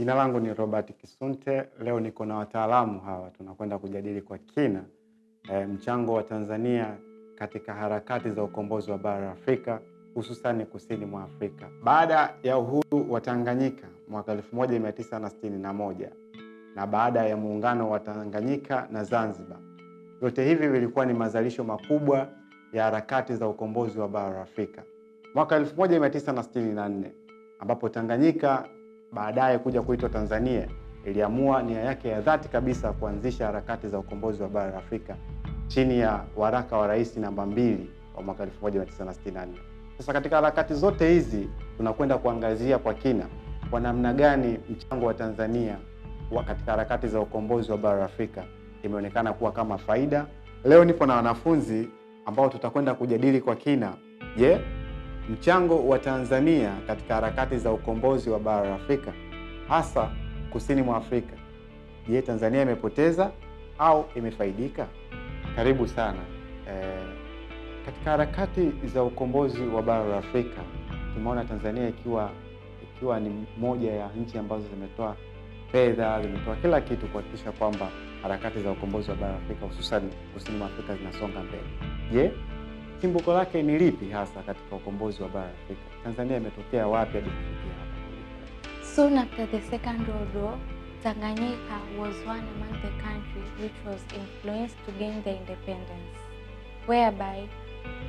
Jina langu ni Robert Kisunte. Leo niko na wataalamu hawa, tunakwenda kujadili kwa kina mchango wa Tanzania katika harakati za ukombozi wa bara la Afrika, hususani kusini mwa Afrika. Baada ya uhuru wa Tanganyika mwaka 1961 na baada ya muungano wa Tanganyika na Zanzibar, vyote hivi vilikuwa ni mazalisho makubwa ya harakati za ukombozi wa bara la Afrika. Mwaka 1964 ambapo Tanganyika baadaye kuja kuitwa Tanzania iliamua nia yake ya dhati kabisa kuanzisha harakati za ukombozi wa bara la Afrika chini ya waraka wa rais namba 2 wa mwaka 1964. Sasa katika harakati zote hizi tunakwenda kuangazia kwa kina kwa namna gani mchango wa Tanzania katika harakati za ukombozi wa bara la Afrika imeonekana kuwa kama faida. Leo nipo na wanafunzi ambao tutakwenda kujadili kwa kina. Je, mchango wa Tanzania katika harakati za ukombozi wa bara la Afrika hasa kusini mwa Afrika. Je, Tanzania imepoteza au imefaidika? Karibu sana. Katika harakati za ukombozi wa bara la Afrika tumeona Tanzania ikiwa ni moja ya nchi ambazo zimetoa fedha, zimetoa kila kitu kuhakikisha kwamba harakati za ukombozi wa bara la Afrika hususan kusini mwa Afrika zinasonga mbele. Je, chimbuko lake ni lipi hasa katika ukombozi wa bara la Afrika? Tanzania imetokea wapi hadi kufikia hapa? Soon after the Second World War, Tanganyika was one among the countries which was influenced to gain the independence, whereby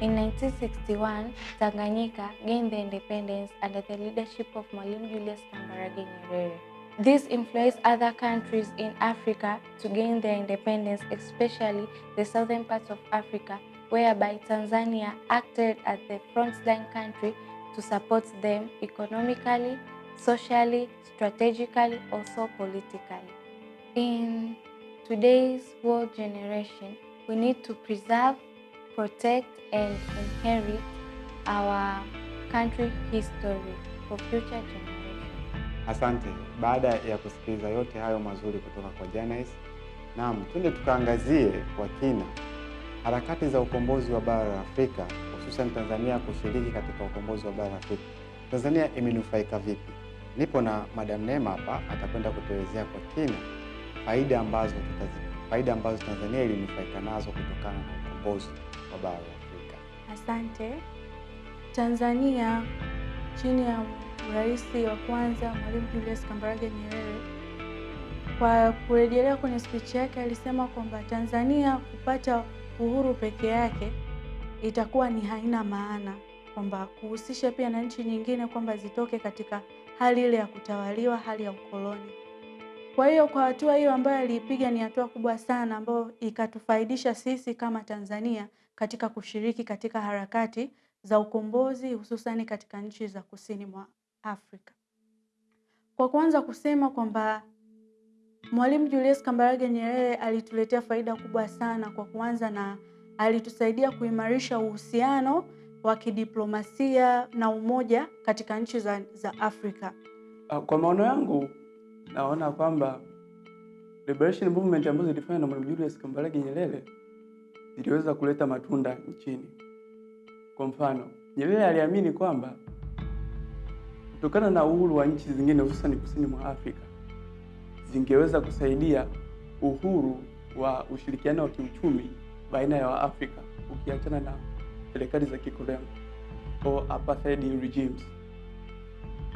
in 1961, Tanganyika gained the independence under the leadership of Mwalimu Julius Kambarage Nyerere. This influenced other countries in Africa to gain their independence, especially the southern parts of Africa, whereby Tanzania acted as the frontline country to support them economically, socially, strategically, also politically. In today's world generation, we need to preserve, protect, and inherit our country history for future generations. Asante. Baada ya kusikiliza yote hayo mazuri kutoka kwa Janice, naam, twende tukaangazie kwa kina harakati za ukombozi wa bara la Afrika, hususan Tanzania kushiriki katika ukombozi wa bara la Afrika. Tanzania imenufaika vipi? Nipo na Madam Neema hapa, atakwenda kutuelezea kwa kina faida ambazo Tanzania ilinufaika nazo kutokana na ukombozi wa bara la Afrika. Asante. Tanzania chini ya rais wa kwanza Mwalimu Julius Kambarage Nyerere, kwa kurejelea kwenye speech yake, alisema kwamba Tanzania kupata uhuru peke yake itakuwa ni haina maana, kwamba kuhusisha pia na nchi nyingine kwamba zitoke katika hali ile ya kutawaliwa, hali ya ukoloni. Kwa hiyo kwa hatua hiyo ambayo aliipiga ni hatua kubwa sana ambayo ikatufaidisha sisi kama Tanzania katika kushiriki katika harakati za ukombozi hususani katika nchi za kusini mwa Afrika. Kwa kuanza kusema kwamba Mwalimu Julius Kambarage Nyerere alituletea faida kubwa sana kwa kuanza na alitusaidia kuimarisha uhusiano wa kidiplomasia na umoja katika nchi za Afrika. Kwa maono yangu naona kwamba liberation movement ambazo zilifanywa na Mwalimu Julius Kambarage Nyerere ziliweza kuleta matunda nchini. Kwa mfano, Nyerere aliamini kwamba kutokana na uhuru wa nchi zingine hususan kusini mwa Afrika zingeweza kusaidia uhuru wa ushirikiano wa kiuchumi baina ya Waafrika ukiachana na serikali za kikoloni au apartheid regimes.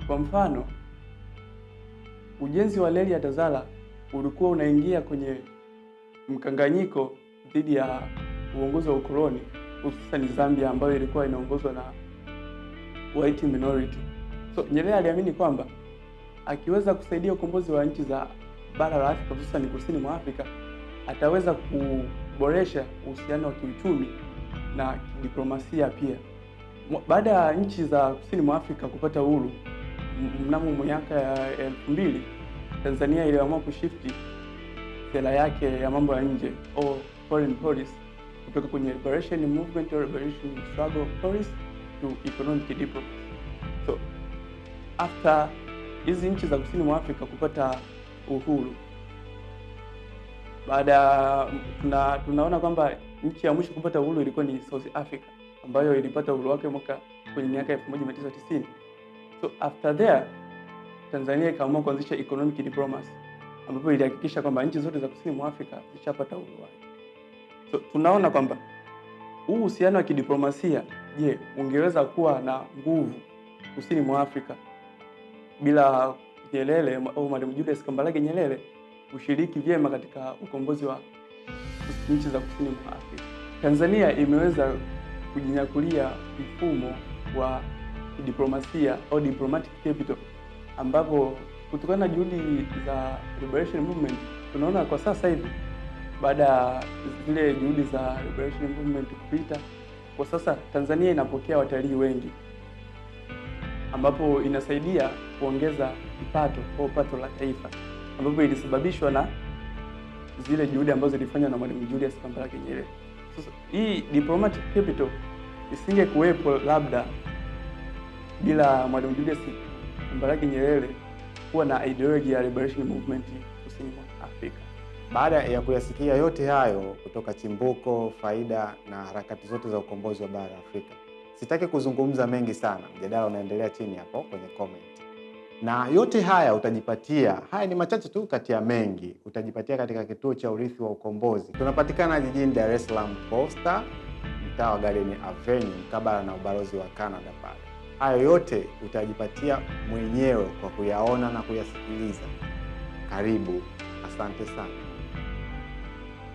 Kwa mfano, ujenzi wa reli ya Tazara ulikuwa unaingia kwenye mkanganyiko dhidi ya uongozi wa ukoloni hususan Zambia ambayo ilikuwa inaongozwa na white minority. So Nyerere aliamini kwamba akiweza kusaidia ukombozi wa nchi za bara la Afrika hususan kusini mwa Afrika ataweza kuboresha uhusiano wa kiuchumi na kidiplomasia pia. Baada ya nchi za kusini mwa Afrika kupata uhuru mnamo miaka ya 2000, Tanzania iliamua kushifti sera yake ya mambo ya nje au foreign policy kutoka kwenye liberation movement or liberation struggle policy to economic diplomacy. So after hizi nchi za kusini mwa Afrika kupata uhuru, baada tunaona kwamba nchi ya mwisho kupata uhuru ilikuwa ni South Africa ambayo ilipata uhuru wake mwaka kwenye miaka 1990. So after there Tanzania ikaamua kuanzisha economic diplomacy, ambapo ilihakikisha kwamba nchi zote za kusini mwa Afrika zishapata uhuru wake. So tunaona kwamba huu uhusiano wa kidiplomasia, je, ungeweza kuwa na nguvu kusini mwa Afrika bila Nyerere au Mwalimu Julius Kambarage Nyerere kushiriki vyema katika ukombozi wa nchi za kusini mwa Afrika? Tanzania imeweza kujinyakulia mfumo wa diplomasia au diplomatic capital, ambapo kutokana na juhudi za liberation movement tunaona kwa sasa hivi, baada ya zile juhudi za liberation movement kupita, kwa sasa Tanzania inapokea watalii wengi, ambapo inasaidia kuongeza kipato au pato la taifa, ambapo ilisababishwa na zile juhudi ambazo zilifanywa na Mwalimu Julius Kambarage Nyerere. Sasa hii diplomatic capital isingekuwepo labda bila Mwalimu Julius Kambarage Nyerere kuwa na ideology ya liberation movement kusini mwa Afrika. Baada ya kuyasikia yote hayo kutoka chimbuko, faida na harakati zote za ukombozi wa bara la Afrika, sitaki kuzungumza mengi sana. Mjadala unaendelea chini hapo kwenye comment. Na yote haya utajipatia, haya ni machache tu kati ya mengi, utajipatia katika kituo cha urithi wa ukombozi. Tunapatikana jijini Dar es Salaam Posta, mtaa wa Garden Avenue, mkabala na ubalozi wa Canada pale. Hayo yote utajipatia mwenyewe kwa kuyaona na kuyasikiliza. Karibu, asante sana.